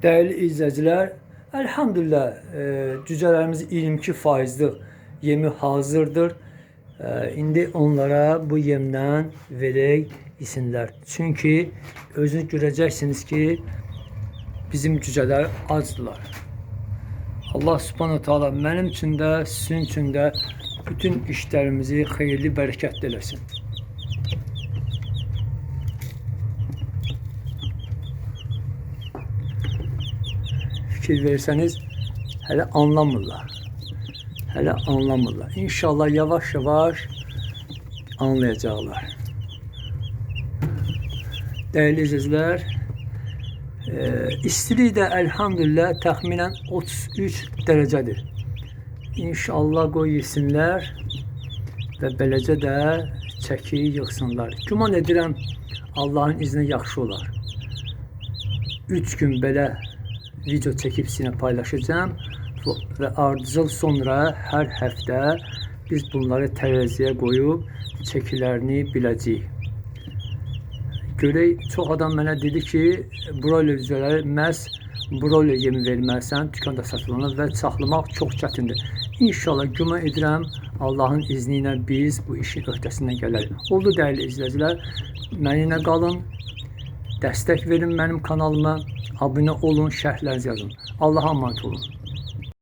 Dəyərli izləyicilər, elhamdülillah cücələrimiz 22 faizlik yemi hazırdır. İndi onlara bu yemdən verək yesinlər. Çünki özünüz görəcəksiniz ki, bizim cücələr acdılar. Allah Subhanahu taala mənim üçün də, sizin üçün də bütün işlərimizi xeyirli, bərəkətli eləsin. Fikir versəniz hələ anlamırlar. Hələ anlamırlar. İnşallah yavaş-yavaş anlayacaqlar. Dəyərli izləyicilər, istilik də elhamdülillah təxminən 33 dərəcədir. İnşallah qoy yesinlər və beləcə də çəki yığsınlar. Güman edirəm Allahın izni yaxşı olar. 3 gün belə video çəkib sizinlə paylaşacağım və ardıcıl sonra hər həftə biz bunları tərəziyə qoyub çəkilərini biləcəyik. Görək, çox adam mənə dedi ki, broiler cücələri məhz broiler yemi verməlisən, dükanda satılanı və saxlamaq çox çətindir. İnşallah güman edirəm Allahın izni ilə biz bu işin öhdəsindən gələrik. Oldu dəyərli izləyicilər, mənimlə qalın, dəstək verin mənim kanalıma, abunə olun, şərhlərinizi yazın. Allaha əmanət olun.